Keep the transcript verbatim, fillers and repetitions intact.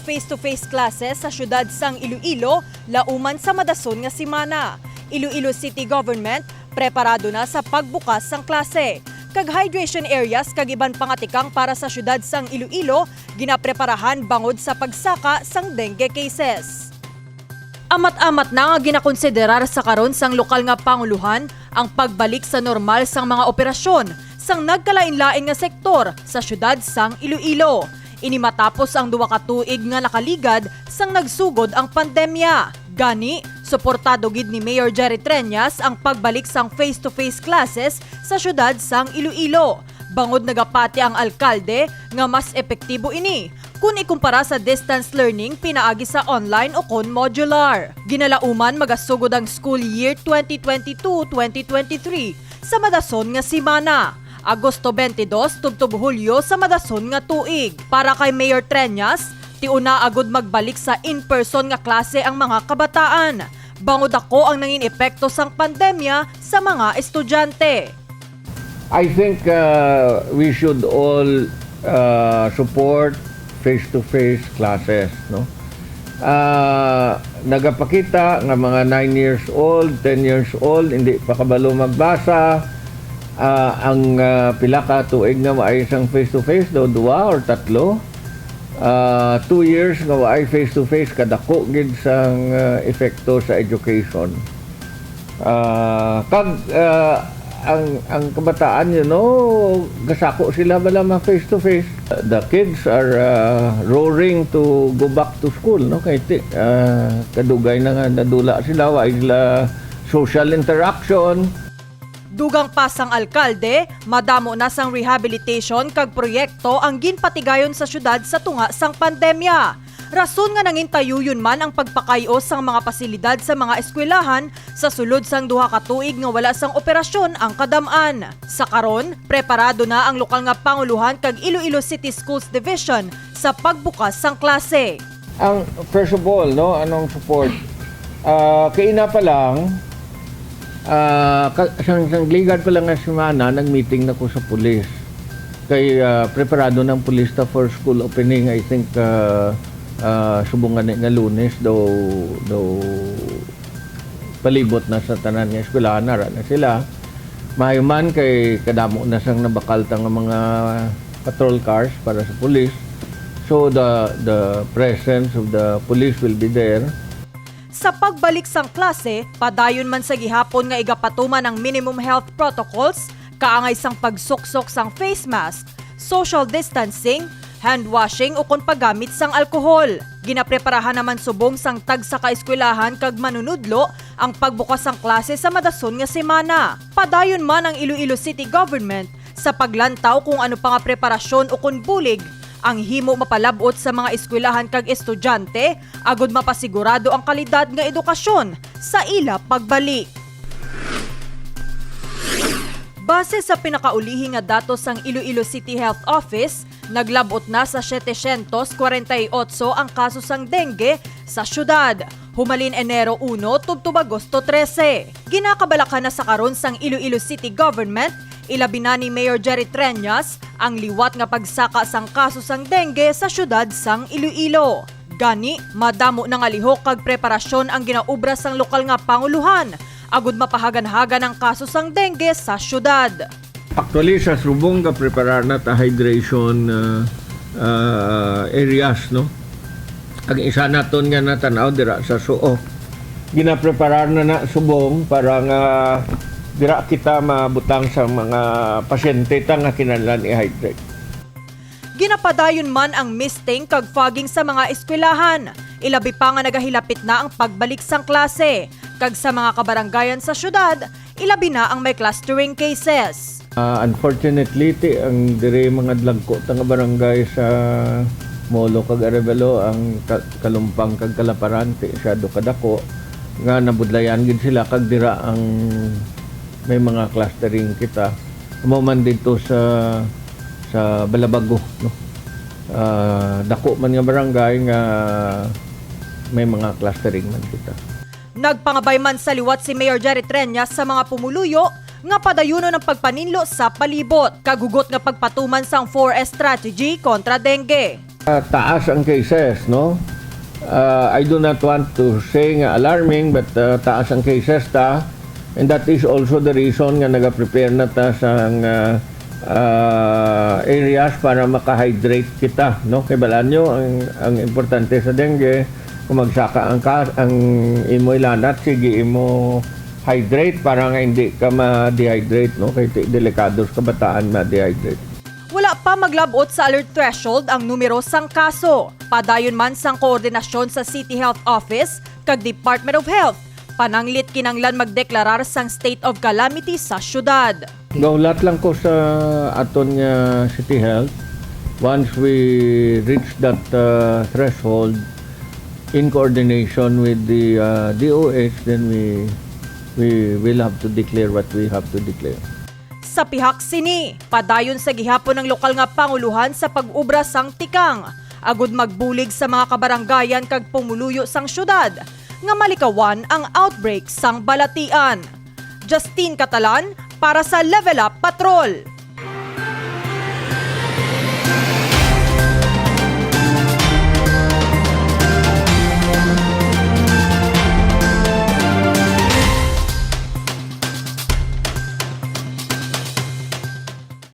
Face-to-face classes sa siyudad sang Iloilo lauman sa madason nga semana. Iloilo City Government preparado na sa pagbukas sang klase, kag hydration areas kag iban pa nga tikang para sa siyudad sang Iloilo ginapreparahan bangod sa pagsaka sang dengue cases. Amat-amat na nga ginakonsiderar sa karon sang lokal nga pangulohan ang pagbalik sa normal sang mga operasyon sang nagkalain-lain nga sektor sa siyudad sang Iloilo. Ini matapos ang duha ka tuig nga nakaligad sang nagsugod ang pandemya. Gani, suportado gid ni Mayor Jerry Treñas ang pagbalik sang face-to-face classes sa siyudad sang Iloilo, bangod nagapati ang alkalde nga mas epektibo ini kon ikumpara sa distance learning pinaagi sa online ukon modular. Ginalauman magasugod ang school year twenty twenty-two twenty twenty-three sa madason nga semana, Agosto twenty-dos tubtob Hulyo sa madason nga tuig. Para kay Mayor Treñas, tiuna agud magbalik sa in-person nga klase ang mga kabataan, bangod ako ang nangin epekto sang pandemya sa mga estudyante. I think uh, we should all uh, support face-to-face classes, no? Uh, nagapakita nga mga nine years old, ten years old, hindi pa kabalo magbasa. Uh, ang uh, pila ka tuig nga waay sang face-to-face, do dua or tatlo. Uh, two years nga waay face-to-face, kadako gid sang uh, epekto sa education. Ah, kag ah, ang ang kabataan, you know, gasako sila bala ma face to face. The kids are ah, roaring to go back to school, no? Kay ti, ah, kadugay na nga nadula sila, wa sila social interaction. Dugang pa sang alkalde, madamo na sang rehabilitation kag proyekto ang ginpatigayon sa syudad sa tunga sang pandemya. Rason nga nangin tayuyon man ang pagpakay-o sang mga pasilidad sa mga eskwelahan sa sulod sang duha ka tuig nga wala sang operasyon ang kadam-an. Sa karon, preparado na ang lokal nga pangulohan kag Iloilo City Schools Division sa pagbukas sang klase. Ang first of all, no, anong support? Ah, kaina pa lang, ah, ka, sang, sang ligad pa lang nga semana, nag-meeting na ko sa pulis. Kay ah, preparado ng pulis ta for school opening, I think, ah, ah, subong nga ni nga Lunes daw, daw palibot na sa tanan nga eskwelahan, ara na sila. Maayo man kay kadamo na sang nabakal ta nga mga patrol cars para sa pulis. So the the presence of the police will be there. Sa pagbalik sang klase, padayon man sa gihapon nga igapatuman ang minimum health protocols, kaangay sang pagsuksok sang face mask, social distancing, hand washing ukon paggamit sang alkohol. Ginapreparahan naman subong sang tagsa ka eskwelahan kag manunudlo ang pagbukas sang klase sa madason nga semana. Padayon man ang Iloilo City Government sa paglantaw kung ano pa nga preparasyon ukon bulig ang himo mapalab-ot sa mga eskwelahan kag estudyante agod mapasigurado ang kalidad nga edukasyon sa ila pagbalik. Base sa pinakaulihi nga datos sang Iloilo City Health Office, naglab-ot na sa setecientos kwarenta y otso ang kaso sang dengue sa syudad, humalin Enero uno tubtob Agosto trese. Ginakabalakhan na sa karon sang Iloilo City Government, ilabi na ni Mayor Jerry Treñas, ang liwat nga pagsaka sang kaso sang dengue sa syudad sang Iloilo. Gani, madamo na nga lihok kag preparasyon ang ginaobra sang lokal nga pangulohan agud mapahaganhagan ang kaso sang dengue sa syudad. Actually, sa subong gapreparar na ta hydration ah, ah, areas, no? Ang isa naton nga natan-aw dira sa Suok. Ginapreparar na na subong para nga dira kita mabutang sa mga pasyente ta nga kinahanglan i-hydrate. Ginapadayon man ang misting kag fogging sa mga eskwelahan, ilabi pa nga nagahilapit na ang pagbalik sang klase, kag sa mga kabarangayan sa syudad, ilabi na ang may clustering cases. Ah, unfortunately, ti ang diri mga dlagko ta nga barangay sa Molo kag Arevalo, ang Ka- Kalumpang kag Kalaparan, ti masyado kadako nga nabudlayan gid sila kag dira ang may mga clustering kita. Amo man didto sa sa Balabago, no. Ah, dako man nga barangay nga may mga clustering man kita. Nagpangabay man sa liwat si Mayor Jerry Treñas sa mga pumuluyo nga padayunon ang pagpaninlo sa palibot kag hugot nga pagpatuman sang four S strategy kontra dengue. Ah, taas ang cases, no? Ah, I do not want to say nga alarming, but, ah, taas ang cases ta. And that is also the reason nga nagaprepare na ta sang, ah, ah, areas para maka-hydrate kita, no? Kay balaan nyo, ang, ang importante sa dengue, kung magsaka ang ka-, ang imo ilanat, sige imo hydrate para nga hindi ka ma-dehydrate, no? Kay ti-, delikado sa kabataan ma-dehydrate. Wala pa maglab-ot sa alert threshold ang numero sang kaso. Padayon man sang koordinasyon sa City Health Office kag Department of Health, pananglit kinanglan magdeklarar sang state of calamity sa syudad. Gahulat lang ko sa aton nga City Health. Once we reach that, uh, threshold, in coordination with the, uh, D O H, then we we will have to declare what we have to declare. Sa pihak sini, padayon sa gihapon ang lokal nga pangulohan sa pag-ubra sang tikang, agud magbulig sa mga kabarangayan kag pumuluyo sang syudad nga malikawan ang outbreak sang balatian. Justine Catalan para sa Level Up Patrol.